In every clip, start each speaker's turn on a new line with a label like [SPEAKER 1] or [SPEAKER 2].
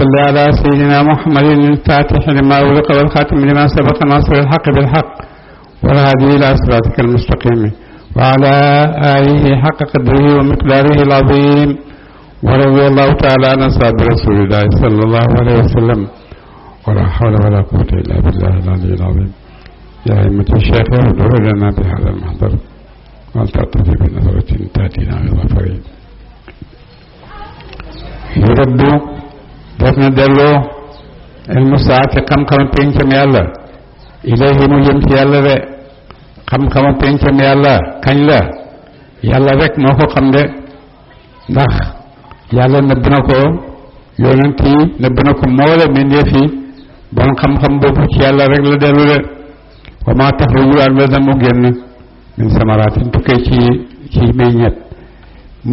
[SPEAKER 1] صل على سيدنا محمد الفاتح لما أغلق والخاتم لما سبق ناصر الحق بالحق والهادي إلى صراطك المستقيم وعلى آله حق قدره ومقداره العظيم ورضي الله تعالى عن أصحاب رسول الله صلى الله عليه وسلم ولا حول ولا قوة إلا بالله العلي العظيم يا أئمة الشيخ اهدوا لنا بهذا المحضر ولتعطفي بنظرة تأتينا بظفرين يربو دفنا دلو المساعة كم بينكم يالله إليه مجمت يالله ده كم بينكم يالله كان لا يالله ذاك موكو كم ده ndax yàlla nëbb na ko yonent yi nëbb na ko moole mindee fi bon xam-xam boobu ci yàlla rek la dellu de wa maa taxruju ak la mu génn min samaratin tukkee ci meññet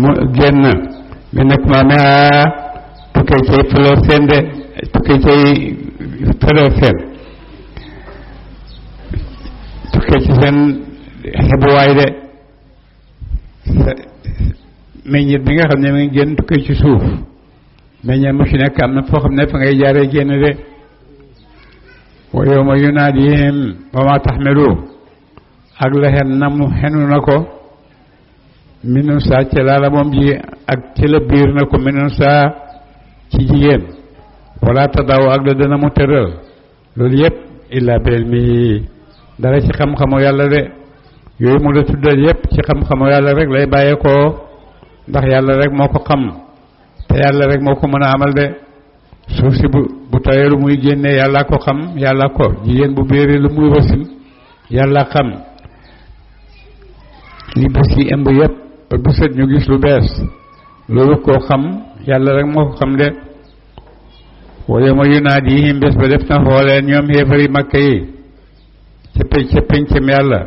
[SPEAKER 1] mu génn mi nekk ma mea tukkee ci fleur seen de tukkee ci fleur seen tukkee ci seen xebuwaay de meññet bi nga xam ne mi ngi génn tukkee ci suuf meññet mu ci nekk am na foo xam ne fa ngay jaaree génn de wa yawma yunaadihim wa ma taxmilu ak la xen na mu xenu na ko minun saa ci laala moom ji ak ci la biir na ko minun saa ci jigéen wala tadaw ak la dana mu tëral loolu yëpp illa bi ilmi dara ci xam-xamu yàlla de yooyu mu la tuddal yëpp ci xam-xamu yàlla rek lay bàyyeekoo ndax yàlla rek moo ko xam te yàlla rek moo ko mën a amal de suuf si bu tawee lu muy génnee yàlla ko xam yàlla ko jigéen bu béeree lu muy wasin yàlla xam li bés yi ëmb yëpp ba bu set ñu gis lu bees loolu koo xam yàlla rek moo ko xam de wala ma yunaadihim bés ba def na xooleen ñoom xéefari makka yi ca pencam yàlla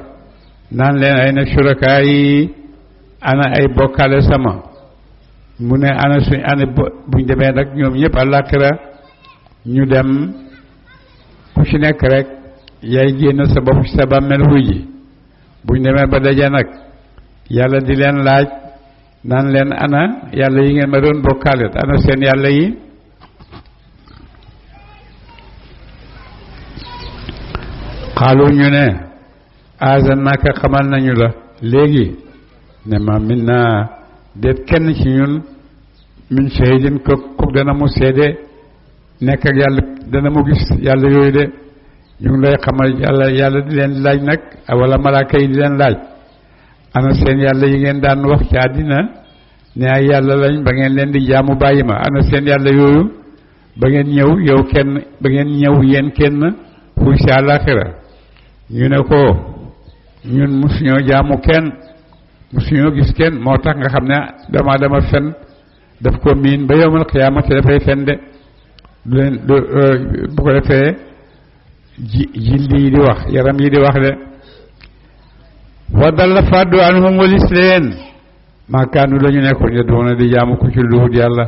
[SPEAKER 1] naan leen ay na shurakaa yi ana ay bokkaale sama mu ne ana suñ ana buñ demee nag ñoom ñëpp àllaaxira ñu dem ku ci nekk rek yaay génn sa bopp ci sa bàmmeel xuy ji buñ demee ba daje nag yàlla di leen laaj naan leen ana yàlla yi ngeen ma doon bokkaale ana seen yàlla yi xaalu ñu ne azan naka xamal nañu la léegi ne ma min naa déet kenn ci ñun min shahidin ko dana mu seede nekk ak yàlla dana mu gis yàlla yooyu de ñu ngi lay xamal yàlla di leen laaj nag wala malaaka yi di leen laaj ana seen yàlla yi ngeen daan wax ci àddina ne ay yàlla lañ ba ngeen leen di jaamu bàyyi ma ana seen yàlla yooyu ba ngeen ñëw yow kenn ba ngeen ñëw yéen kenn fuy si àllaaxira ñu ne ko ñun musuñoo jaamu kenn musuñoo gis kenn moo tax nga xam ne dama fen daf ko miin ba yowmal qiyaamati dafay fen de du leen bu ko defee jildi yi di wax yaram yi di wax de wa dalla faddu anhum walis leen maakaanu la ñu nekkoon yadduuna di jaamu ku ci luhut yàlla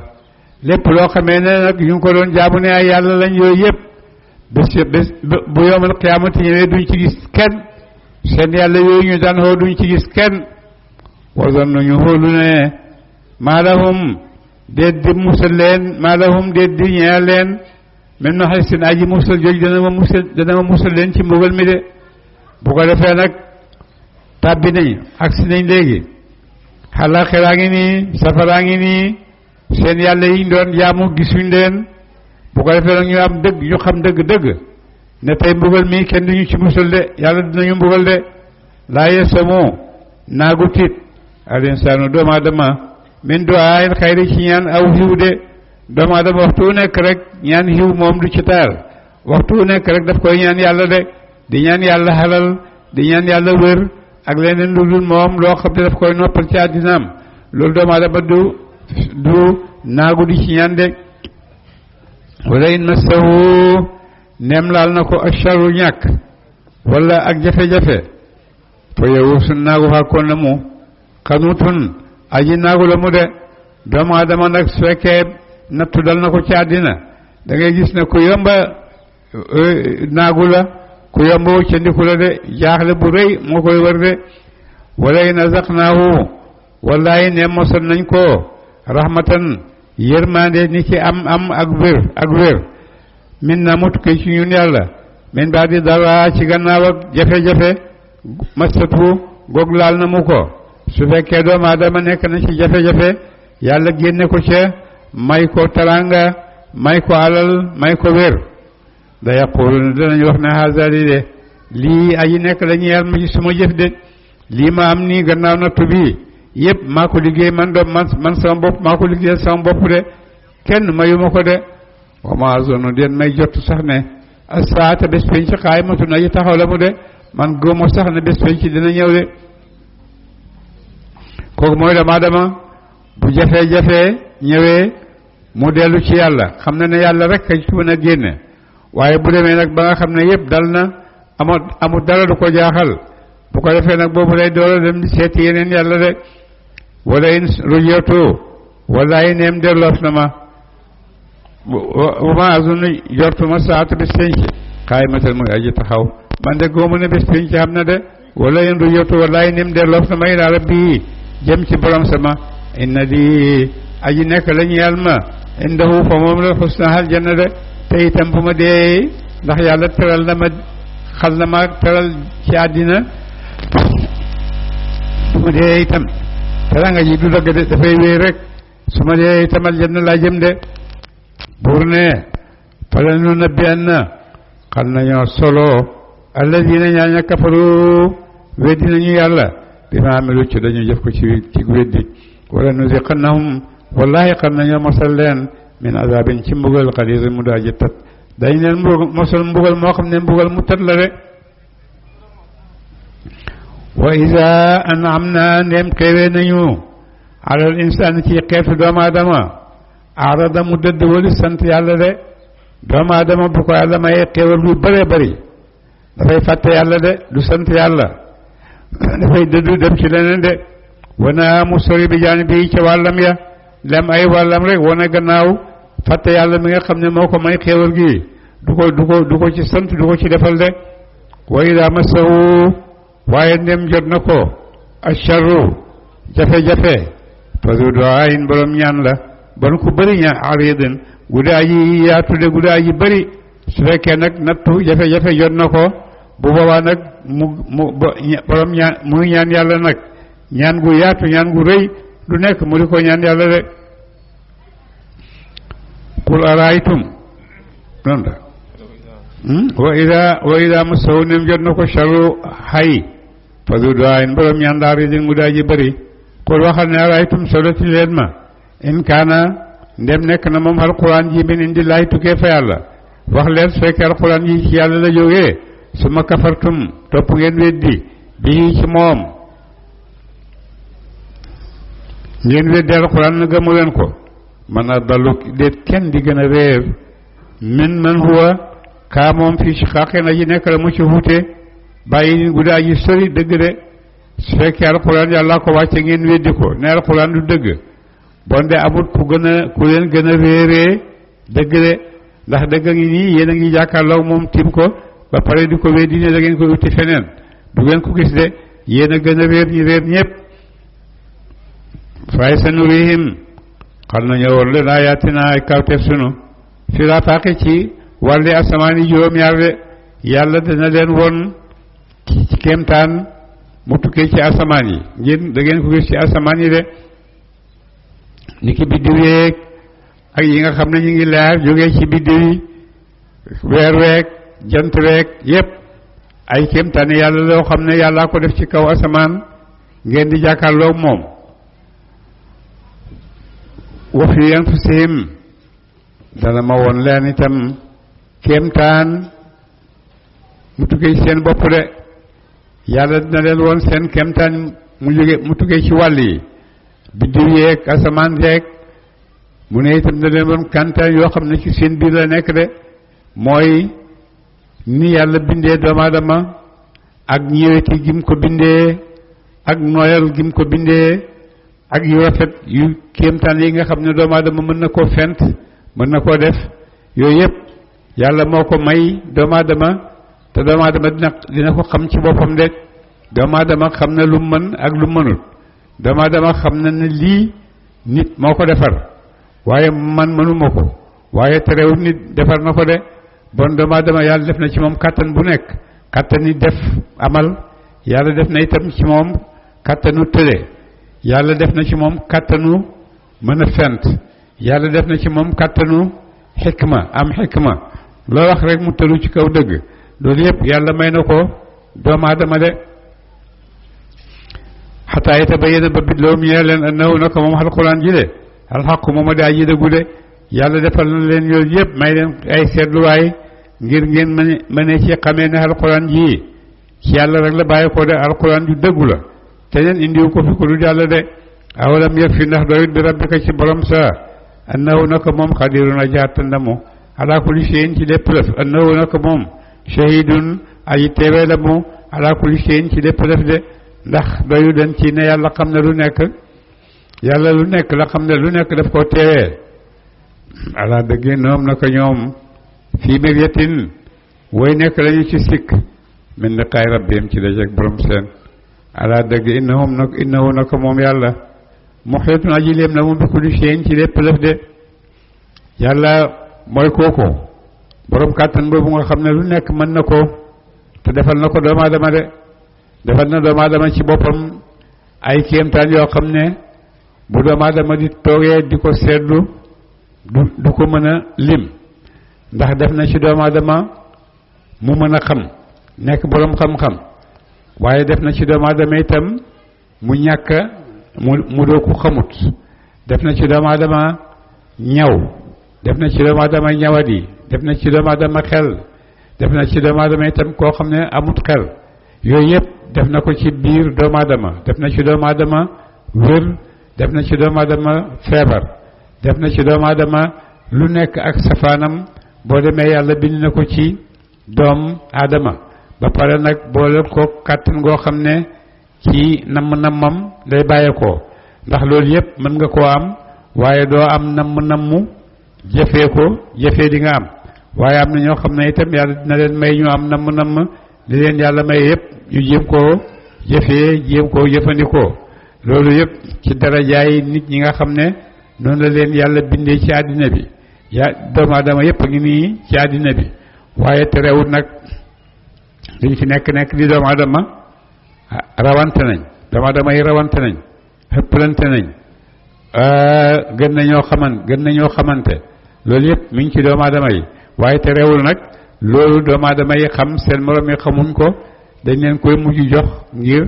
[SPEAKER 1] lépp loo xamee ne nag ñu ngi ko doon jaamu ne ay yàlla lañ yooyu yëpp bés bu yowmal qiyaamati ñëwee duñ ci gis kenn seen yàlla yooyu ñu daan xoo duñ ci gis kenn wasoon nañu xoolu ne maalahum déet di musal leen maalahum déet di ñeel leen même na xay seen aji musal jooju dana ma musal leen ci mbugal mi de bu ko defee nag tàbbi nañu agsi nañ léegi xalaaxiraa ngi nii safaraa ngi nii seen yàlla yi ñu doon jaamu gisuñ leen bu ko defee nag ñu am dëgg ñu xam dëgg-dëgg ne tey mbugal mi kenn duñu ci musal de yàlla dinañu mbugal de laa yesamu naagu tiit al insaanu doomu aadama min du'aa'il xayri ci ñaan aw xiw de doomu aadama waxtu wu nekk rek ñaan xiw moom du ci taal waxtu wu nekk rek daf koy ñaan yàlla de di ñaan yàlla xalal di ñaan yàlla wér ak leneen lu dul moom loo xam ne daf koy noppal ci àddinaam loolu doomu aadama du naagu di ci ñaan de wala in massahu nem laal na ko ak charu ñàkk wala ak jafe-jafe fa yow su naagu xàkkoon na mu xanutun aji naagu la mu de doomu aadama nag su fekkee nattu dal na ko ci àddina da ngay gis ne ku yomba naagu la ku yomba wëccandiku la de jaaxle bu rëy moo koy wër de wala in azaqnaahu wallahi ne mosal nañ ko rahmatan yërmande ni ci am ak wér min na mu tukkee ci ñun yàlla min baa di dara ci gannaaw ak jafe-jafe masatu goog laal na mu ko su fekkee doomu aadama nekk na ci jafe-jafe yàlla génne ko ca may ko taranga may ko alal may ko wér da yaquluna danañ wax ne haza lii aji nekk la ñeel ma ci suma jëf de lii ma am nii gannaaw nattu bi yëpp maa ko liggéey man sama bopp maa ko liggéeyal sama bopp de kenn mayuma ko de wa ma azunnu den may jot sax ne as-saata bés penc qaa'imatun aji taxaw la mu de man góomo sax ne bés penc dina ñëw de kooku mooy dama bu jafe-jafe ñëwee mu dellu ci yàlla xam na ne yàlla rek a ci mën a génne waaye bu demee nag ba nga xam ne yëpp dal na amul dara du ko jaaxal bu ko defee nag boobu lay doole dem di seeti yeneen yàlla de wala in rujootu wala yi neem delloos na ma ma azunnu jortuma saata bés penc qaa'imatan muy aji taxaw man de góomu ne bés penc xam na de wala in rujootu wala yi neem delloos na ma ilaa rabbi jëm ci borom sama inna di aji nekk la ñu yàlla ma indahu fa moom la xusna aljanna de te itam bu ma dee ndax yàlla teral na ma xal na ma teral ci àddina bu ma dee itam teranga ji du dëgg de dafay wéy rek su ma dee itam aljanna laa jëm de buur ne fala nu nabbi'anna xal nañoo solo alladina ñaaña kafaru weddi nañu yàlla bi ma amilu ci dañu jëf ko ci weddi wala nuziqannahum wallahi xam nañoo mosal leen min azabin ci mbugal xaliis mu daa ji tat dañ leen mosal mbugal moo xam ne mbugal mu tat la de wa iza an'amna ndem xéewee nañu alal insaan ci xeetu doomu aadama arada mu dëdd wali sant yàlla de doomu aadama bu ko yàlla mayee xéewal lu bëree bëri dafay fàtte yàlla de du sant yàlla dafay dëddu dem ci leneen de wana mu sori bi jaani bi ca wàllam ya lem ay wàllam rek wana gannaaw fàtte yàlla mi nga xam ne moo ko may xéewal gi du ko ci sant du ko ci defal de wa ida masahu waaye ndem jot na ko asharru jafe-jafe fasu du'aayin borom ñaan la bon ku bëri ñaan aridin guddaa yi yaatu de guddaa yi bëri su fekkee nag nattu jafe-jafe jot na ko bu boobaa nag borom ñaan muy ñaan yàlla nag ñaan gu yaatu ñaan gu rëy du nekk mu di ko ñaan yàlla de qul araaytum noonu la wa ida masahu nem jot na ko sharu hay fa du du'aayin borom ñaan daa ridin mu daa ji bëri qul waxal ne araaytum soloti leen ma in kaana ndem nekk na moom alquran ji min indillaahi tukkee fa yàlla wax leen su fekkee alquran ji ci yàlla la jógee su ma kafartum topp ngeen weddi bii ci moom ngeen weddi alquran na gëmu leen ko man a dallu déet kenn di gën a réer min man huwa kaa moom fii ci xaqe na ji nekk la mu ci wuute bàyyi guddaa ji sori dëgg de su fekkee alquran yàlla ko wàcce ngeen weddi ko ne alquran du dëgg bon de amut ku leen gën a réeree dëgg de ndax dëgg ngi nii yéen a ngi jàkkaarloo moom tim ko ba pare di ko weddi ne da ngeen ko wuti feneen du ngeen ko gis de yéen a gën a réer ñi réer ñëpp fay sa nurihim xal na ñëwoon leen ayaatina ay kawteef sunu fi rafaaqi ci wàlli asamaan yi juróom-ñaar de yàlla dina leen won ci kéemtaan mu tukkee ci asamaan yi ngeen da ngeen ko gis ci asamaan yi de ni ki biddiw yeeg ak yi nga xam ne ñu ngi leer jógee ci biddiw yi weer weeg jant weeg yépp ay kéemtaan yàlla loo xam ne yàllaa ko def ci kaw asamaan ngeen di jàkkaarloo moom wa fi anfusihim dana ma woon leen itam kéemtaan mu tukkee ci seen bopp de yàlla dina leen woon seen kéemtaan mu tukkee ci wàll yi biddiw yeeg asamaan yeeg mu ne itam dina leen woon kéemtaan yoo xam ne ci seen biir la nekk de mooy ni yàlla bindee doomu aadama ak ñëweti gim ko bindee ak nooyal gim ko bindee ak yu rafet yu kéemtaan yi nga xam ne doomu aadama mën na koo fent mën na koo def yooyu yëpp yàlla moo ko may doomu aadama te doomu aadama dina ko xam ci boppam de doomu aadama xam na lu mën ak lu mënul doomu aadama xam na ne lii nit moo ko defar waaye man mënuma ko waaye terewul nit defar na ko de bon doomu aadama yàlla def na ci moom kàttan bu nekk kàttan ni def amal yàlla def na itam ci moom kàttanu tële yàlla def na ci moom kàttanu mën a fent yàlla def na ci moom kàttanu xikma am xikma loo wax rek mu tëlu ci kaw dëgg loolu yëpp yàlla may na ko doomu aadama de xataa yatabayyana ba bidloo mu ñee leen annahu naka moom alquran ji de alxaqu moom a daa ji dëggu de yàlla defal na leen yooyu yëpp may leen ay seetluwaay ngir ngeen mëne ci xamee ne alquran ji ci yàlla rek la bàyyi ko de alquran ju dëggu la te leen indiwu ko fi ko du yàlla de awalam yëg fi ndax doyut bi rabbika ci borom sa annahu naka moom xadirun a jaatandamu ala kulli shay'in ci lépp lëf annahu naka moom shahidun aji teewee la mu ala kulli shay'in ci lépp lëf de ndax doyu den ci ne yàlla xam ne lu nekk yàlla lu nekk la xam ne lu nekk daf koo teewee ala dëgg noom naka ñoom fii miryatin way nekk lañu ci sikk min liqaay rabbihim ci dajeek borom seen ala dëgg innahu naka moom yàlla muhitun aji léem la mu bi kulli shay'in ci lépp lëf de yàlla mooy kooku borom kàttan boobu nga xam ne lu nekk mën na ko te defal na ko doomu aadama de defal na doomu aadama ci boppam ay kéemtaan yoo xam ne bu doomu aadama di toogee di ko seetlu du ko mën a lim ndax def na ci doomu aadama mu mën a xam nekk borom xam-xam waaye def na ci doomu aadama itam mu ñàkk mu doo ko xamut def na ci doomu aadama ñaw def na ci doomu aadama ñawadi def na ci doomu aadama xel def na ci doomu aadama itam koo xam ne amut xel yooyu yëpp def na ko ci biir doomu aadama def na ci doomu aadama wér def na ci doomu aadama feebar def na ci doomu aadama lu nekk ak safaanam boo demee yàlla bind na ko ci doom aadama ba pare nag boole ko kàttan goo xam ne ci namm-nammam day bàyyeekoo ndax loolu yëpp mën nga koo am waaye doo am namm-nammu jëfee ko jëfee di nga am waaye am na ñoo xam ne itam yàlla dina leen may ñu am namm-namm li leen yàlla may yëpp ñu jéem koo jëfee jéem koo jëfandikoo loolu yëpp ci darajaay nit ñi nga xam ne noonu la leen yàlla bindee ci àddina bi doomu aadama yëpp a ngi nii ci àddina bi waaye terewut nag liñ fi nekk di doomu aadama rawante nañ doomu aadama yi rawante nañ xëppalante nañ gën nañoo xamante loolu yëpp mi ngi ci doomu aadama yi waaye terewul nag loolu doomu aadama yi xam seen morom yi xamuñ ko dañ leen koy mujj jox ngir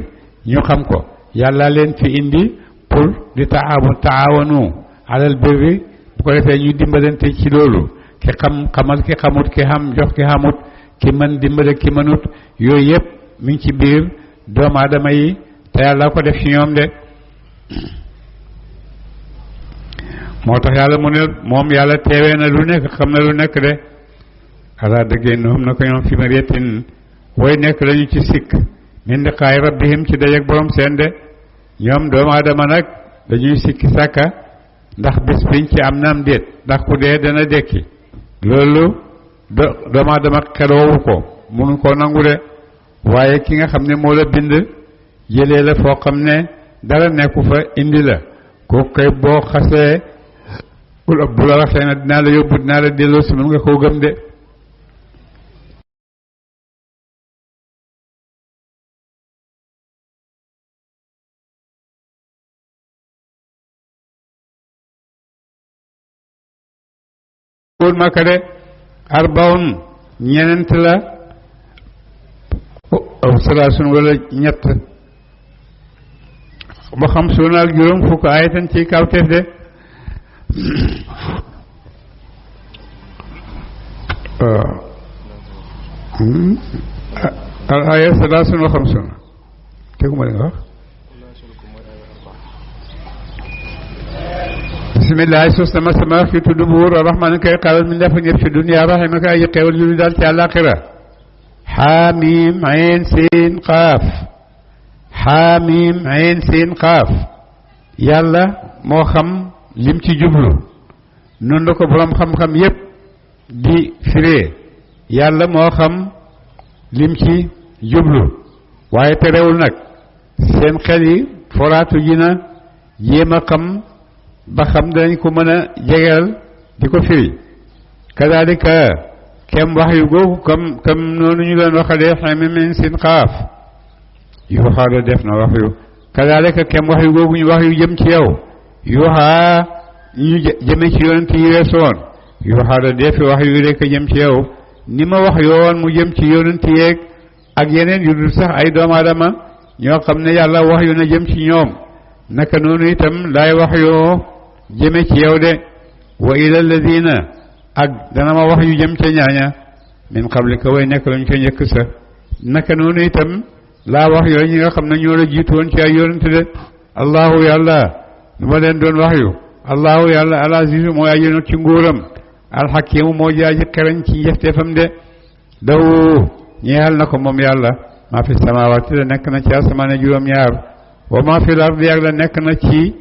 [SPEAKER 1] ñu xam ko yàlla leen fi indi pour di taawanu alal birri bu ko defee ñuy dimbalante ci loolu ki xam xamal ki xamut ki xam jox ki xamut ki mën dimbale ki mënut yooyu yëpp mi ngi ci biir doomu aadama yi te yàlla ko def ci ñoom de moo tax yàlla mu ne moom yàlla teewee na lu nekk xam na lu nekk de ala dëggee noom na ko ñoom fi maryatin way nekk lañu ci sikk min liqaay rabbihim ci dajeek borom seen de ñoom doomu aadama nag dañuy sikki sàkka ndax bis biñ ci am naam déet ndax ku dee dana dekki loolu doomu aadama xeloowu ko mënu koo nangu de waaye ki nga xam ne moo la bind jëlee la foo xam ne dara nekku fa indi la kooku kay boo xasee bu la waxee na dinaa la yóbbu dinaa la delloo si mën nga koo gëm de kóol maka de arbaun ñenent la aw salaasun wala ñett ba xam suunaal juróom fukk ayatan ci kawteef de al aya salaasun wa xamsuuna teguma li nga wax bisimilah sos na ma sama fi tudd buur rahmaan kay xalal mi dafa ñëpp ci dunya rahima ka ay xewal yu daal ci àllaaxira xaamim ayn siin qaaf xaamim ayn siin qaaf yàlla moo xam lim ci jublu noonu la ko borom xam-xam yépp di firee yàlla moo xam lim ci jublu waaye terewul nag seen xel yi foraatu ji na jéem a xam ba xam dañ ko mën a jegeel di ko firi kadalika kem wax yu googu kam noonu ñu doon waxalee xame min sin xaaf yuuxaa def na wax yu kadalika kem wax yu googu ñu wax yu jëm ci yow yuuxaa ñu jëme ci yonent yi weesoon yuuxaa defi wax yu rek jëm ci yow ni ma wax yoon mu jëm ci yonent yeeg ak yeneen yu dul sax ay doomu aadama ñoo xam ne yàlla wax yu na jëm ci ñoom naka noonu itam laay wax yoo jëme ci yow de wa ila alladina ak dana ma wax yu jëm ca ñaaña min qablika way nekk lañu ko njëkk sa naka noonu itam laa wax yooyu ñi nga xam ne ñoo la jiitu woon ci ay yonent de allahu yàlla nu ma leen doon wax yu allahu yàlla al azizu mooy aji not ci nguuram alxakimu moo jaaji xereñ ci njëfteefam de daw ñeexal na ko moom yàlla maa fi samawaati la nekk na ci asamaane juróom-ñaar wa maa fi lardi ak la nekk na ci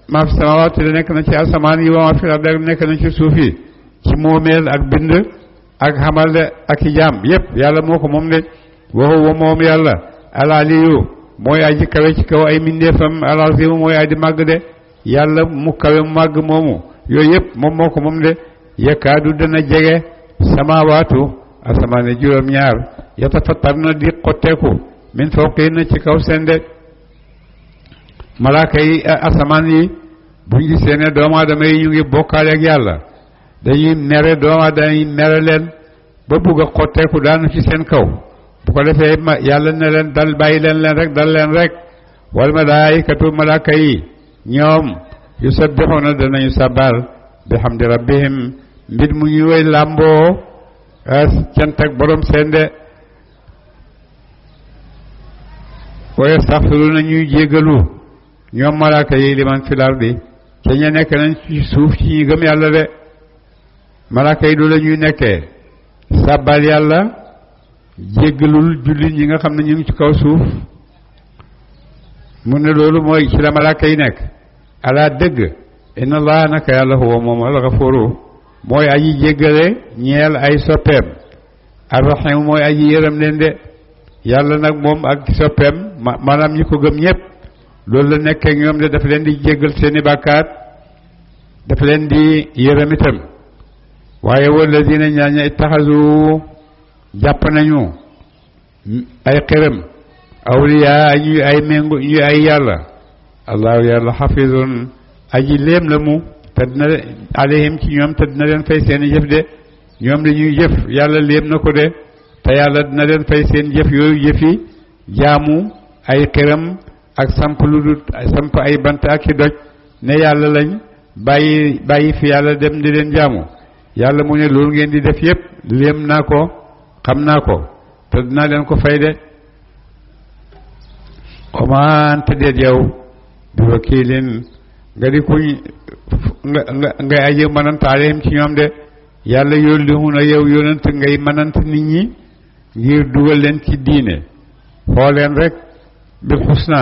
[SPEAKER 1] maa fi samawaati la nekk na ci asamaan yi wa maa fi lardi ak la nekk na ci suuf yi ci moomeel ak bind ak xamal de ak i jaam yépp yàlla moo ko moom de wa moom yàlla al aliyu mooy aji kawe ci kaw ay mindeefam al azimu mooy aji màgg de yàlla mu kawe mu màgg moomu yooyu yëpp moom moo ko moom de yakaadu dana jege samawaatu asamaane juróom-ñaar yatafattar na di xotteeku min fawqi na ci kaw seen de malaaka yi asamaan yi buñ gisee ne doomu aadama yi ñu ngi bokkaale ak yàlla dañuy mere doomu aadama yi mere leen ba bugg a xotteeku daanu ci seen kaw bu ko defee yàlla ne leen dal bàyyi leen rek dal leen rek wal malaayikatu malaaka yi ñoom yusabbihuna danañu sabal bihamdi rabbihim mbir mu ñu way làmboo cant ak borom seen de wa yastaxfiruna ñuy jéggalu ñoom malaaka yi liman fil ardi ca ña nekk nañ ci suuf ci ñi gëm yàlla de malaaka yi du la ñuy nekkee sabal yàlla jéggalul jullit ñi nga xam ne ñu ngi ci kaw suuf mu ne loolu mooy ci la malaaka yi nekk ala dëgg inna allah naka yàlla huwa moom alxafuru mooy aji jéggale ñeel ay soppeem arrahim mooy aji yërëm leen de yàlla nag moom ak soppeem maanaam ñi ko gëm ñëpp loolu la nekkee ñoom de dafa leen di jéggal seeni bàkkaat dafa leen di yërëm itam waaye walladina ñaaña ittaxasu jàpp nañu ay xërëm awliya ñuy ay méngo ñuy ay yàlla allahu yàlla xafizun aji léem la mu te dina alayhim ci ñoom te dina leen fay seen jëf de ñoom dañuy jëf yàlla léem na ko de te yàlla dina leen fay seen jëf yooyu jëfi jaamu ay xëram ak samp lu dul samp ay bant ak i doj ne yàlla lañ bàyyi fi yàlla dem di leen jaamu yàlla mu ne loolu ngeen di def yépp léem naa ko xam naa ko te dinaa leen ko fay de oman te deet yow bi wakiilin nga di kuñ ngay aje mënant alayhim ci ñoom de yàlla yónni na yow yonent ngay mënant nit ñi ngir dugal leen ci diine xool leen rek bil xusna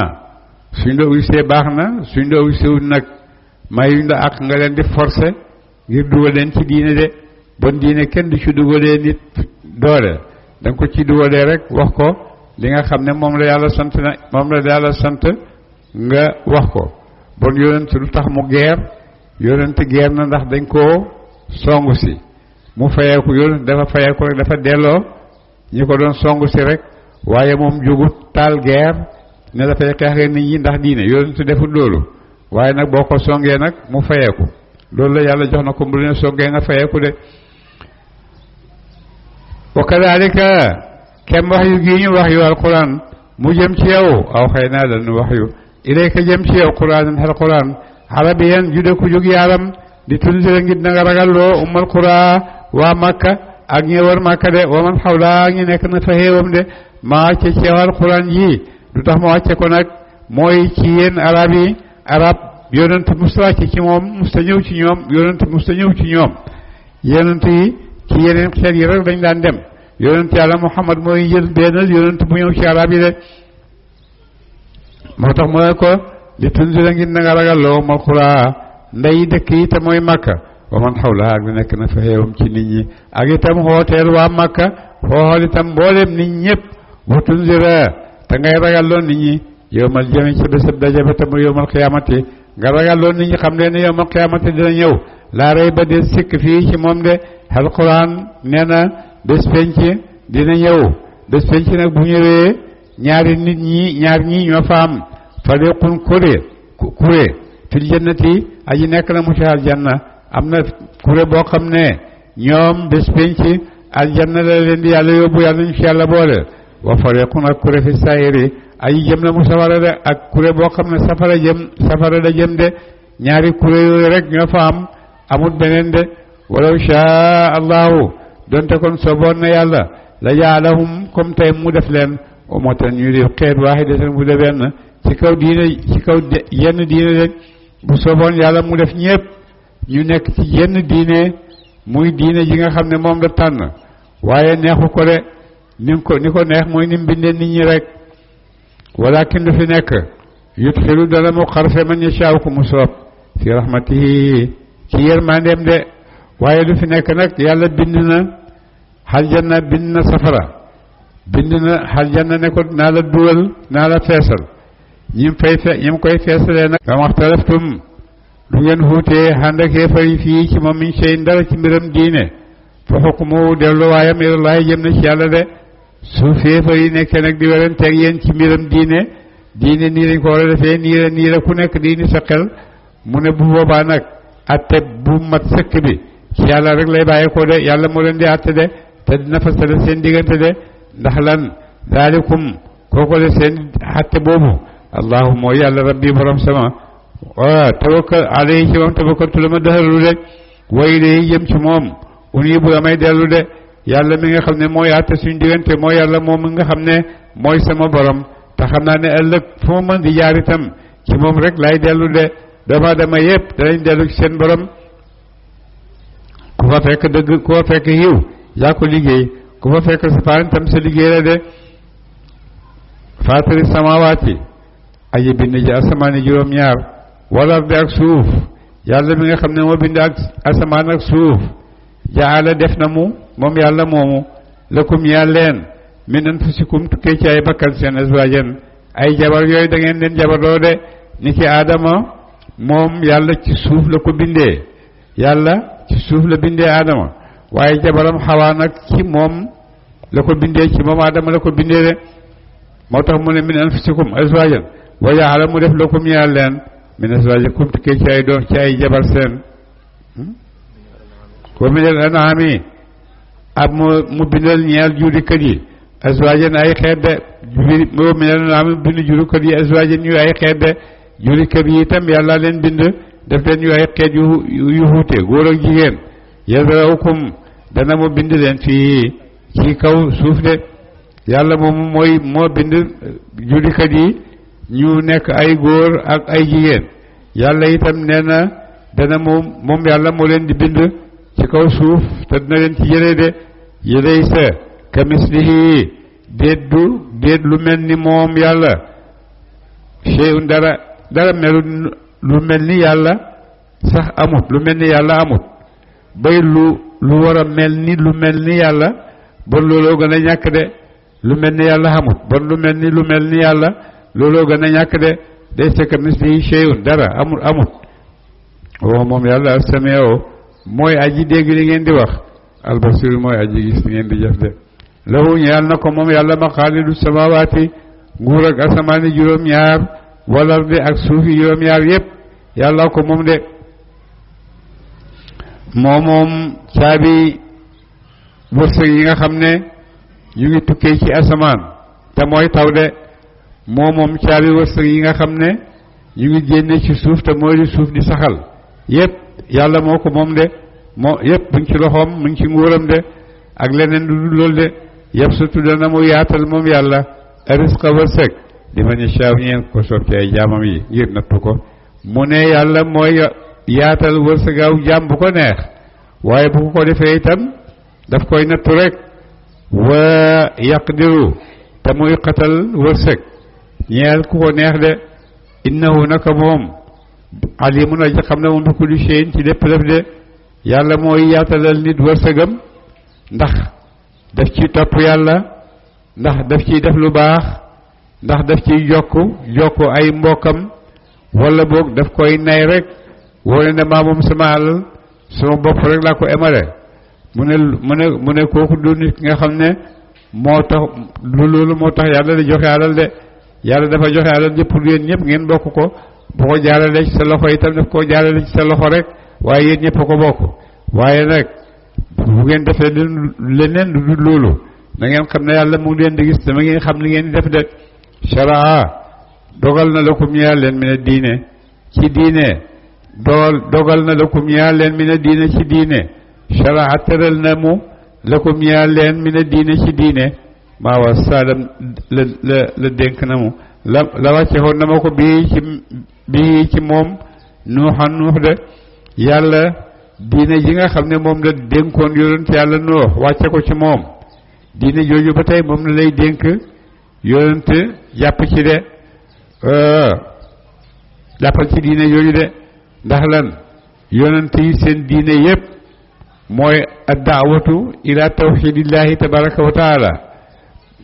[SPEAKER 1] suñ la uysee baax na suñ la uysewul nag mayuñ la ak nga leen di forcer ngir dugal leen ci diine de bon diine kenn du ci dugalee nit doole da nga ko ci dugalee rek wax ko li nga xam ne moom la yàlla sant nga wax ko bon yonent lu tax mu yonent geer na ndax dañ koo songu si mu fayeeku yonent dafa fayeeku rek dafa delloo ñi ko doon songu si rek waaye moom jógut taal geer ne dafay xeex nit ñi ndax diine yonent deful loolu waaye nag boo ko songee nag mu fayeeku loolu la yàlla jox na ko bu leen songee nga fayeeku de wa kadalika kem wax yu gii ñu wax yu alquran mu jëm ci yow aw xëy naa dañu wax yu ilayka jëm ci yow quran xel quran arabiyan jude ku jóg yaaram di tunzira ngir na nga ragalloo ummal qura waa makka ak ñi war makka de wa man xawla ak ñi nekk na fa xéewam de ma wàcce ci yow alquran ji du tax ma wàcce ko nag mooy ci yéen arab yonent musta wàcce ci moom musta ñëw ci ñoom yonent musta ñëw ci ñoom yonent yi ci yeneen xeet yi rek dañ daan dem yonent yàlla Muhammad mooy jël bennal yonent bu ñëw ci arab yi de moo tax mooy ko li tunzira ngir na nga ragalloo mal xuraa ndey dëkk yi te mooy Makka wa man xawla ak di nekk na fa xeewam ci nit ñi ak itam xooteel waa Makka xooxal itam mboolem nit ñëpp wa tunzira te ngay ragalloo nit ñi yowmal jami ca bésab daje ba te mu yowmal xiyaamati nga ragaloon nit ñi xam leen ne yawmal qiyaamati dina ñëw laa rey ba de sikk fii ci moom de alquran nee na bés penc dina ñëw bés penc nag bu ñëwee ñaari nit ñi ñaar ñi ñoo fa am fariqun kuré fil jannati aji nekk na mu ci aljanna am na kuré boo xam ne ñoom bés penc aljanna la leen di yàlla yóbbu yàlla ñu ci yàlla boole wa fariqun ak kuré fi saayiri aji jëm na mu safara de ak kuré boo xam ne safara da jëm de ñaari kuré yooyu rek ñoo fa am amut beneen de walaw shaa allahu donte kon sooboon na yàlla la jaalahum comme tey mu def leen ummatan ñu di xeet waahidatan bu de benn ci kaw diine ci kaw yenn diine rek bu sooboon yàlla mu def ñépp ñu nekk ci yenn diine muy diine ji nga xam ne moom la tànn waaye neexu ko de ni ko neex mooy ni mu bindee nit ñi rek walakin du fi nekk yudxilu dana mu xarfe man yashaa ku mu soob fi rahmatihi ci yërmandeem de waaye du fi nekk nag yàlla bind na aljanna bind na safara bind na aljanna ne ko naa la dugal naa la feesal ñi koy feesalee nag fa maxtalaftum du ngeen xuutee ànd ak xéefar yi fii ci moom min shay dara ci mbiram diine fa xukmu delluwaayam ilallaahi jëm na ci yàlla de su xéefar yi nekkee nag di weranteeg yéen ci mbiram diine nii lañ ko war a defee nii la ku nekk diini sa xel mu ne bu boobaa nag atte bu mat sëkk bi ci yàlla rek lay bàyyi ko de yàlla moo leen di atte de te dina fasale seen diggante de ndax lan daalikum kooko de seen atte boobu allahu mooy yàlla rabbi borom sama wa tawakkal alayhi ci moom tawakkaltu la ma dëxalu de way de jëm ci moom uni bu damay dellu de yàlla mi nga xam ne mooy atte suñ diggante mooy yàlla moom mi nga xam ne mooy sama borom te xam naa ne ëllëg fu ma mën di jaar itam ci moom rek lay dellu de dama yëpp danañ dellu ci seen borom ku fa fekk dëgg ku fa fekk yiw yaa ko liggéey ku fa fekk safaan itam sa liggéey la de faatiri samawaati aji bind ji asamaani juróom-ñaar wala ardi ak suuf yàlla mi nga xam ne moo bind ak asamaan ak suuf jaala def na mu moom yàlla moomu lakum ñeel leen min anfusikum tukkee ci ay bakkan seen azwaajan ay jabar yooyu da ngeen leen jabarloo de ni ki aadama moom yàlla ci suuf la ko bindee yàlla ci suuf la bindee aadama waaye jabaram xawaa nag ci moom la ko bindee ci moom aadama la ko bindee de moo tax mu ne min anfusikum azwaajan wa jaala mu def lakum ñeel leen min azwaajikum tukkee ci ay doom ci ay jabar seen wa min al an'aami ab mu bindal ñeel jurikat yi azwaajan ay xeet de wa min al an'aami bind jurikat yi azwaajan yu ay xeet de jurikat yi itam yàlla leen bind def leen yu ay xeet yu xuute góor ak jigéen yazrawkum dana mu bind leen fii ci kaw suuf de yàlla moom moo bind jurikat yi ñu nekk ay góor ak ay jigéen yàlla itam nee na dana moom yàlla moo leen di bind ci kaw suuf te dina leen ci jëlee de yëlay sa kamislihi déet lu mel ni moom yàlla shay'un dara melu lu mel ni yàlla sax amut lu mel ni yàlla amut bay lu war a mel ni lu mel ni yàlla bon looloo gën a ñàkk de lu mel ni yàlla amut bon lu mel ni yàlla looloo gën a ñàkk de day sa kamislihi shay'un dara amut woo moom yàlla as-sami'u mooy aji dégg li ngeen di wax albasir mooy aji gis li ngeen di jëf de lahu ñeel na ko moom yàlla maqaalidu samawaati nguur ak asamaani juróom-ñaar wal ardi ak suufi juróom-ñaar yépp yàlla ko moom de moom caabi wërsëg yi nga xam ne ñu ngi tukkee ci asamaan te mooy taw de moom caabi wërsëg yi nga xam ne ñu ngi génne ci suuf te mooy di suuf di saxal yépp yàlla moo ko moom de yépp mu ngi ci loxoom mu ngi ci nguuram de ak leneen du dul loolu de yëpp surtout dana mu yaatal moom yàlla risqa wërsëg di ma ñëw ñeen ko soob ci ay jaamam yi ngir nattu ko mu ne yàlla mooy yaatal wërsëgaaw jaam bu ko neex waaye bu ko defee itam daf koy nattu rek wa yaqdiru te muy xatal wërsëg ñeel ku ko neex de innahu naka moom alimun aji xam ne moom bi kulli shay'in ci lépp def de yàlla mooy yaatalal nit wërsëgam ndax daf ci topp yàlla ndax daf ciy def lu baax ndax daf ciy jokk ay mbokkam wala boog daf koy nay rek wone ne maa moom sama alal sama bopp rek laa ko emale mu ne kooku du nit ki nga xam ne moo tax lu loolu moo tax yàlla di joxe alal de yàlla dafa joxe alal yëpp pour yéen ñëpp ngeen bokk ko bu ko jaarale ci sa loxo itam daf koo jaarale ci sa loxo rek waaye yéen ñëpp a ko bokk waaye nag bu ngeen defee leneen lu dul loolu na ngeen xam ne yàlla mu ngi leen di gis dama ngeen xam li ngeen di def de sharaa dogal na lakum ñeel leen mi ne diine ci diine dogal na lakum ñeel leen mi ne diine ci diine sharaa tëral na mu lakum ñeel leen mi ne diine ci diine maa wa saadam la dénk na mu la wàcce woon na ma ko bii ci moom nuuxan nuux de yàlla diine ji nga xam ne moom la dénkoon yonent yàlla nuux wàcce ko ci moom diine jooju ba tey moom la lay dénk yonent jàpp ci de jàppal ci diine jooju de ndax lan yonent yi seen diine yépp mooy addaawatu ila tawxidillahi tabaraka wa taala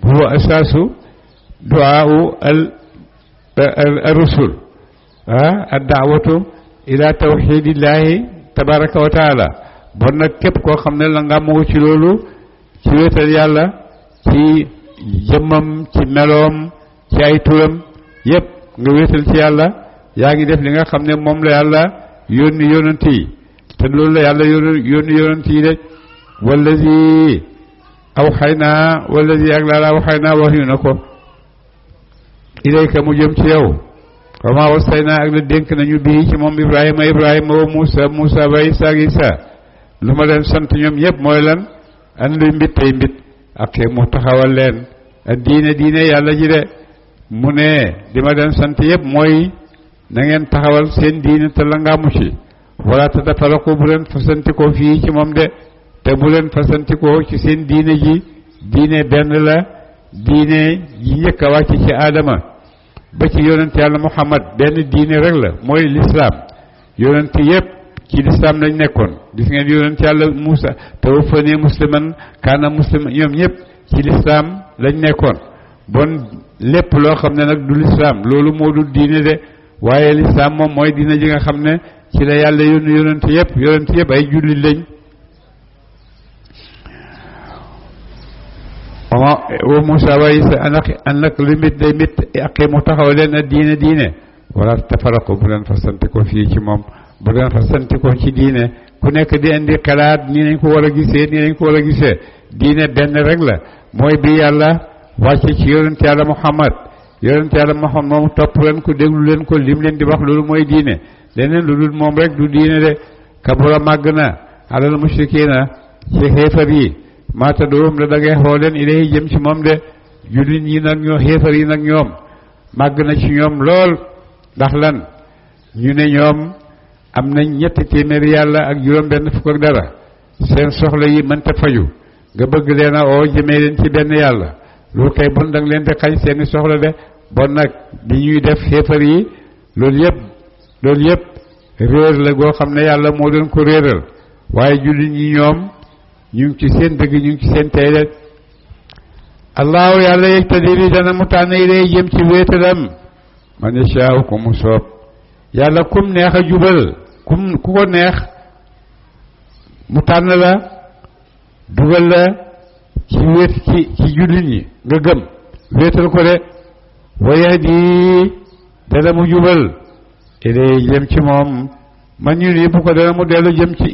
[SPEAKER 1] huwa asaasu duaau al rusul addaawatu ila tawxidillahi tabaraka wa taala bon nag képp koo xam ne la nga moo ci loolu ci wéetal yàlla ci jëmmam ci meloom ci ay turam yépp nga wéetal ci yàlla yaa ngi def li nga xam ne moom la yàlla yónni yonent yi te loolu la yàlla yónni yonent yi de wallazi awxaynaa wallazi ak laa awxaynaa wax yu na ko ilayka mu jëm ci yow wa maa wasaynaa ak la dénk nañu bii ci moom Ibrahima wa Muusa wa Isaa ak Isaa lu ma leen sant ñoom ñëpp mooy lan an luy mbit tey mbit ak mu taxawal leen ak diine yàlla ji de mu ne di ma leen sant yëpp mooy na ngeen taxawal seen diine te la ngaamu ci wala te tafaraqu bu leen fasantikoo fii ci moom de te bu leen fasantikoo ci seen diine ji diine benn la diine ji njëkk a wàcc ci aadama ba ci yonent yàlla Muhammad benn diine rek la mooy lislaam yonent yépp ci lislaam lañ nekkoon gis ngeen yonent yàlla Muusa tawaffanii musliman kaana musliman ñoom ñëpp ci lislaam lañ nekkoon bon lépp loo xam ne nag du lislaam loolu moo dul diine de waaye lislaam moom mooy diine ji nga xam ne ci la yàlla yónni yonent yépp ay jullit lañ wa Muusa wa Isa an nag lu mit day mit aqimu taxaw leen a diine wala tafaraqu bu leen fasantikoo fii ci moom bu leen fasantikoo ci diine ku nekk di indi xalaat nii nañ ko war a gisee diine benn rek la mooy bi yàlla wàcce ci yonent yàlla Muhammad moomu topp leen ko déglu leen ko lim leen di wax loolu mooy diine leneen lu dul moom rek du diine de kabura màgg na alal mushrikiina ci xeefar yi maata doom la dangay xool leen ilahi jëm ci moom de jullit ñi nag ñoo xeefar yi nag ñoom màgg na ci ñoom lool ndax lan ñu ne ñoom am nañ ñetti téeméeri yàlla ak juróom benn fukk ak dara seen soxla yi mënta faju nga bëgg leen a oo jëmee leen ci benn yàlla loolu kay bon danga leen di xañ seeni soxla de bon nag di ñuy def xeefar yi loolu yëpp réer la goo xam ne yàlla moo doon ko réeral waaye jullit ñi ñoom ñu ngi ci seen dëgg ñu ngi ci seen tey de allahu yàlla yegtadi dana mu tànn ilay jëm ci wéetalam man yashaa ku mu soob yàlla kum neex a jubal ku ko neex mu tànn la dugal la ci wéet ci jullit ñi nga gëm wéetal ko de wa yahdi dana mu jubal ilay jëm ci moom man ñu ni bu ko dana mu dellu jëm ci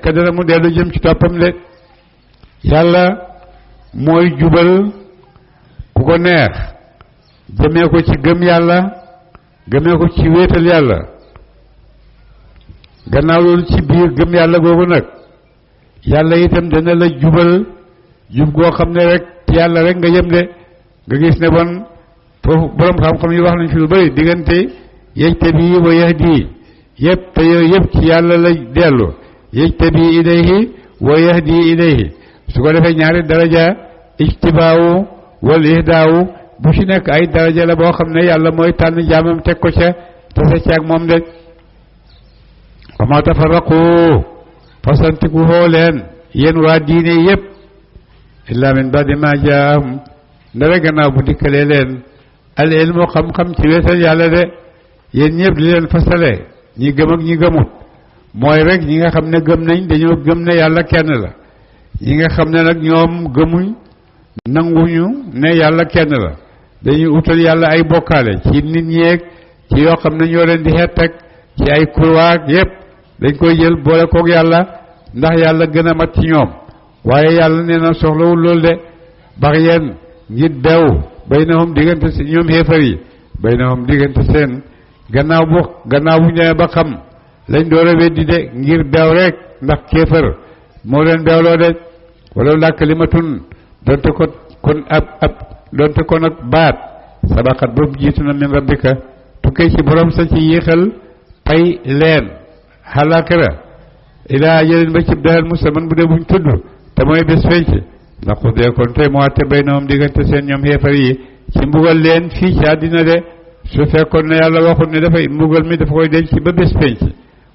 [SPEAKER 1] ka dana mu dellu jëm ci toppam de yàlla mooy jubal ku ko neex jëmee ko ci gëm yàlla gëmee ko ci wéetal yàlla gannaaw loolu ci biir gëm yàlla googu nag yàlla itam dana la jubal jub goo xam ne rek yàlla rek nga jëm de nga gis ne bon foofu borom xam-xam yi wax nañ fi lu bari diggante yajtabi wa yahdi yëpp te yooyu yëpp ci yàlla la dellu yajtabi ilayhi wa yahdi ilayhi su ko defee ñaari daraja ijtibaawu wal ihdaawu bu ci nekk ay daraja la boo xam ne yàlla mooy tànn jaamam teg ko ca tase ca ak moom de wa ma tafarraqu fasantiku hoo leen yéen waa diine yëpp illa min ba'di ma jaahum ndara gannaaw bu dikkalee leen al ilmu xam-xam ci weesal yàlla de yéen ñëpp li leen fasale ñi gëm ak ñi gëmut mooy rek ñi nga xam ne gëm nañ dañoo gëm ne yàlla kenn la ñi nga xam ne nag ñoom gëmuñ nanguñu ne yàlla kenn la dañuy utal yàlla ay bokkaale ci nit ñeeg ci yoo xam ne ñoo leen di xeet ak ci ay kurwaag yépp dañ koy jël boole koog yàlla ndax yàlla gën a mat ci ñoom waaye yàlla nee na soxlawul loolu de bax yeen ngir beew baynahum diggante si ñoom xéefar yi baynahum diggante seen gannaaw bu ñëwee ba xam lañ door a weddi de ngir beew rek ndax kéefar moo leen beewloo de wala laa kalimatun donte ko kon ab donte ko nag baat sabaqat boobu jiitu na min rabbika tukkee ci borom sa ci yéexal pay leen xalaakira ilaa ajalin ba cib dahal musamman bu dee buñ tudd te mooy bés fenc ndax xudee kon tey moo àtte baynahum diggante seen ñoom xeefar yi ci mbugal leen fii ci àddina de su fekkoon ne yàlla waxut ne dafay mbugal mi dafa koy denc ba bés penc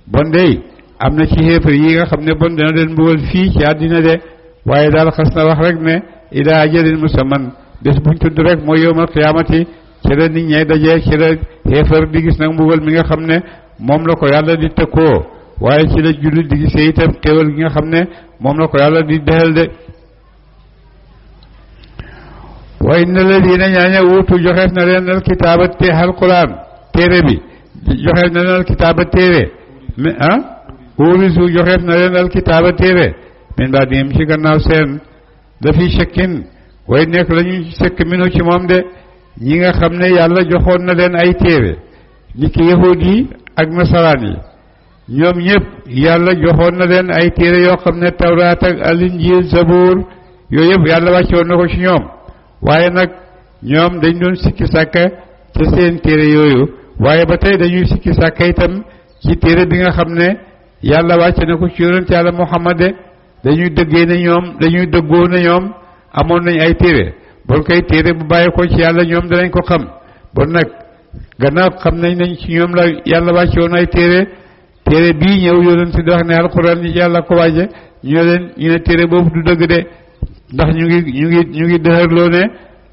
[SPEAKER 1] bon dey am na ci xeefar yi nga xam ne bon dana leen mbugal fii ci àddina de waaye daal xas na wax rek ne ilaa ajalin musamman bés buñ tudd rek mooy yawmal qiyaamati ci la nit ñay dajee ci la xeefar di gis nag mbugal mi nga xam ne moom la ko yàlla di tëkkoo waaye ci la jullit di gisee itam xéewal gi nga xam ne moom la ko yàlla di dexal de wa inna alladina ñaaña wuutu joxeef na leen al kitaaba te alquran téere bi joxeef na leen al kitaaba téere mais urisu joxeef na leen al kitaaba téere min baadihim ci gannaaw seen dafi shakkin way nekk la ñuy sekk minu ci moom de ñi nga xam ne yàlla joxoon na leen ay téere ni ki yahud yi ak nasaraan yi ñoom ñëpp yàlla joxoon na leen ay téere yoo xam ne tawraat ak alinjiil zabuur yooyu yëpp yàlla wàccoon na ko ci ñoom waaye nag ñoom dañ doon sikki sàkka ca seen téere yooyu waaye ba tey dañuy sikki sàkka itam ci téere bi nga xam ne yàlla wàcce na ko ci yonent yàlla Muhammad dañuy dëggee ne ñoom dañuy dëggoo ne ñoom amoon nañ ay téere bon koy téere bu bàyyi ko ci yàlla ñoom danañ ko xam bon nag gannaaw xam nañ ci ñoom la yàlla wàcce woon ay téere bii ñëw yonent di wax ne alxuraan yi yàlla ko wàcce ñu ne téere boobu du dëgg de ndax ñu ngi dëxërloo ne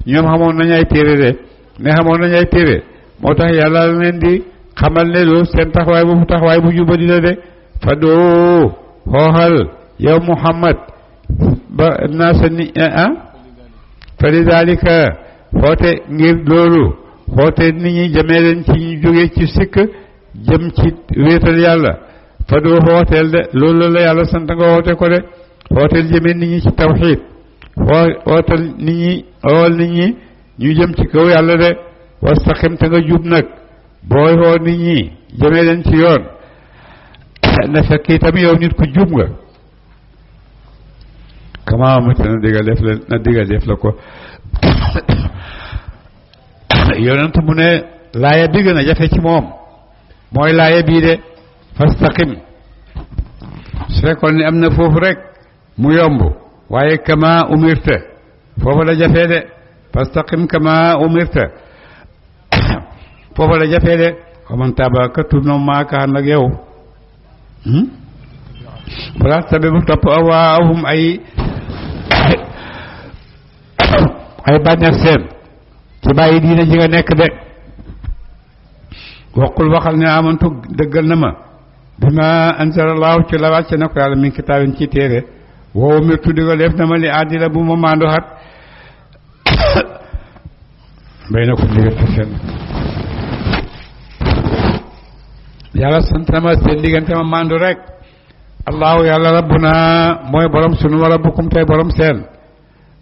[SPEAKER 1] ñoom xamoon nañ ay téere de ne xamoon nañ ay téere moo tax yàlla leen di xamal ne loolu seen taxawaay bu jubadi la de fa doo xooxal yow Muhammad ba naa sa ni fa li dalika xoote ngir loolu xoote nit ñi jëmee leen ci ñu jógee ci sikk jëm ci wéetal yàlla fa doo xooteel de loolu la yàlla sant nga xoote ko de xooteel jëmee nit ñi ci tawxiid xootal nit ñi xool nit ñi ñu jëm ci kaw yàlla de wastaqim te nga jub nag booy xoo nit ñi jëmee leen ci yoon na fekk itam yow nit ku jub nga kama amate na digga def la ko yonent mu ne laaya bi gën a jafe ci moom mooy laaya bii de fastaqim su fekkoon ni am na foofu rek mu yomb waaye kama umirta foofu la jafee de fastaqim kama umirta foofu la jafee de xaman tabaka turno maaka nag yow wala tabi bu topp awaahum ay bànneex seen ci bàyyi diina ji nga nekk de waqul waxal ne amantu dëggal na ma bima anzalallahu ci la wàcce na ko yàlla min kitaabin ci téere woowu mir tuddi ko def na ma li àddina bu ma maandu xat bay na ko diggante seen yàlla sant na ma seen diggante ma maandu rek allahu yàlla rabbuna mooy borom sunu wa rabbukum tey borom seen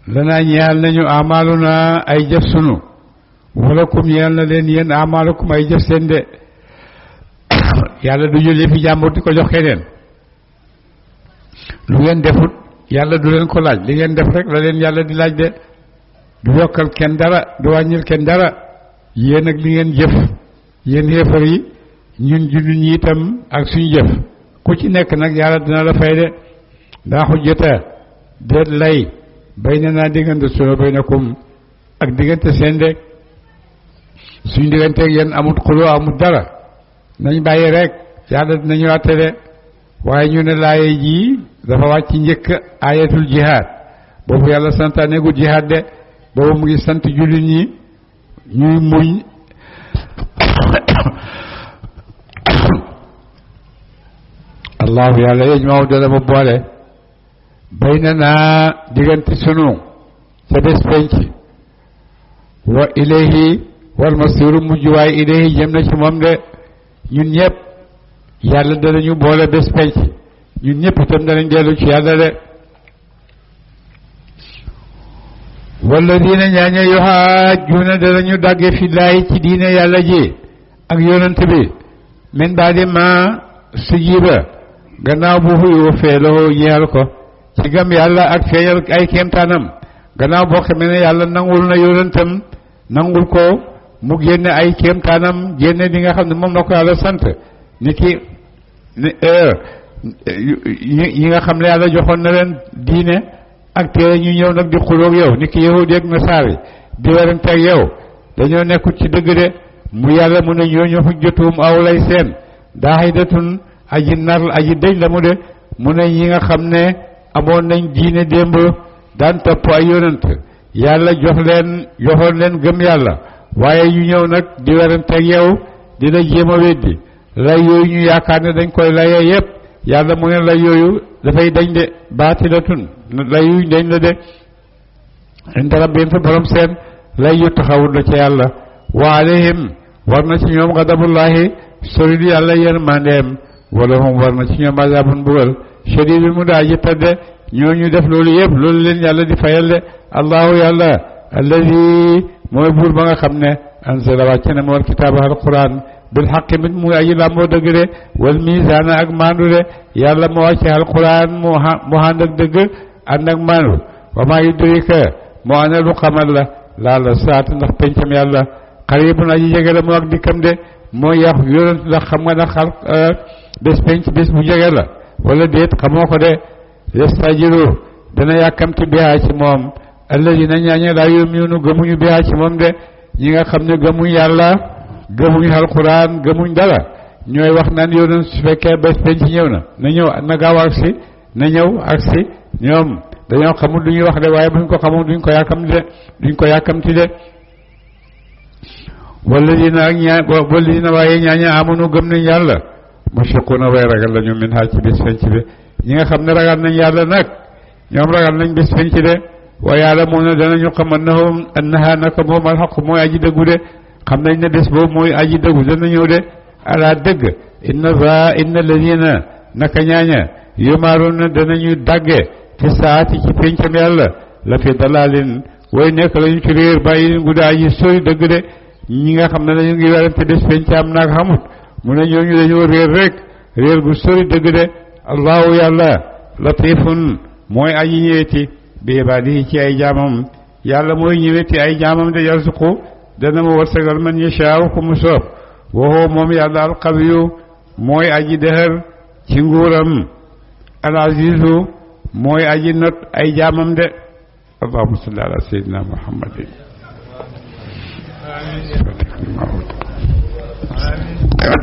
[SPEAKER 1] lanaa ñeel nañu amaluna ay jëf sunu walakum ñeel na leen yéen amalukum ay jëf seen de yàlla du jël yëfi jàmbur di ko jox keneen lu ngeen defut yàlla du leen ko laaj li ngeen def rek la leen yàlla di laaj de du yokkal kenn dara du wàññil kenn dara yéen ak li ngeen jëf yéen xéefar yi ñun jullit ñi itam ak suñu jëf ku ci nekk nag yàlla dina la fay de daa xujjata déet lay bay na naa diggante sunu baynakum ak diggante seen de suñu digganteeg yéen amut xuloo amut dara nañ bàyyi rek yàlla dinañu àtte de waaye ñu ne laaye ji dafa wàcc njëkk ayatul jihaad boobu yàlla santaane gu jihaad de boobu mu ngi sant jullit ñi ñuy muñ allahu yàlla yajma'u dana mu boole baynanaa diggante sunu ca bés penc wa ilayhi wal masiru mujj waay ilayhi jëm na ci moom de ñun ñëpp yàlla danañu boole bés penc ñun ñëpp itam danañ dellu ci yàlla de walladina ñaaña yuhaajjuuna danañu dàgge fillaahi ci diine yàlla ji ak yonent bi min baadi ma sujiba gannaaw bu xuyu feeloo ñeel ko ci gëm yàlla ak feeñal ay kéemtaanam gannaaw boo xamee ne yàlla nangul na yonentam nangul ko mu génne ay kéemtaanam génne li nga xam ne moom la ko yàlla sant ni ki yi nga xam ne yàlla joxoon na leen diine ak téere ñu ñëw nag di xuloog yow ni ki yahudi ak nasaari di werante ak yow dañoo nekkul ci dëgg de mu yàlla mu ne ñooñu xujjatuhum aw lay seen daahidatun aji nar aji dëj la mu de mu ne ñi nga xam ne amoon nañ diine démb daan topp ay yonent yàlla joxoon leen gëm yàlla waaye ñu ñëw nag di werante ak yow di la jéem a weddi lay yooyu ñu yaakaar ne dañ koy layee yépp yàlla mu ne lay yooyu dafay dañ de baatilatun lay yuñ dañ la de inda rabbihim fa borom seen lay yu taxawul la ca yàlla wa alayhim war na ci ñoom gadabullahi sori di yàlla yërmandeem wala hum war na ci ñoom azabun bugal shadid mu daa ji tadde ñooñu def loolu yëpp loolu leen yàlla di fayal de allahu yàlla alladi mooy buur ba nga xam ne anzala wàcce na mool kitaaba alquran bil xaqi mit muy aji làmboo dëgg de wal misaana ak maandu de yàlla moo wàcce alquran mu ànd ak dëgg ànd ak maandu wa maa yudrika moo ana lu xamal la laala saat ndax pencam yàlla xaribun aji jege la moo ak dikkam de moo yàq yonent ndax xam nga ndax bés penc bés bu jege la wala déet xamoo ko de yastajilu dana yàkkamti bihaa ci moom alladina ñaañe laa yu'minuuna gëmuñu bihaa ci moom de ñi nga xam ne gëmuñ yàlla gëmuñ alquran gëmuñ dara ñooy wax naan yonent su fekkee bés penc ñëw na ñëw na gaaw agsi na ñëw agsi ñoom dañoo xamul lu ñuy wax de waaye buñ ko xamul duñ ko yàkkamti de walladina waaye ñaañe amanu gëm nañ yàlla mushfiquuna way ragal lañu min haa ci bés penc bi ñi nga xam ne ragal nañ yàlla nag ñoom ragal nañ bés penc de wa ya'lamuuna danañu xam annahaa naka moom alxaq mooy aji dëggu de xam nañ ne bés boobu mooy aji dëggu dana ñëw de ala dëgg inna alladina naka ñaaña yumaaruuna danañu dagge fi saati ci pencam yàlla la fi dalaalin way nekk lañu ci réer bàyyi gudda aji sori dëgg de ñi nga xam ne dañu ngi werante bés penc am naag xamut mu ne ñooñu dañoo réer rek réer gu sori dëgg de allahu yàlla latifun mooy aji ñëweti bi ibaadihi ci ay jaamam yàlla mooy ñëweti ay jaamam de yarzuqu dana mu warsagal man yashaaw ku mu soob waxoo moom yàlla alqawiyu mooy aji dëhër ci nguuram al azizu mooy aji not ay jaamam de allahumma salli ala sayyidina muhammadin amin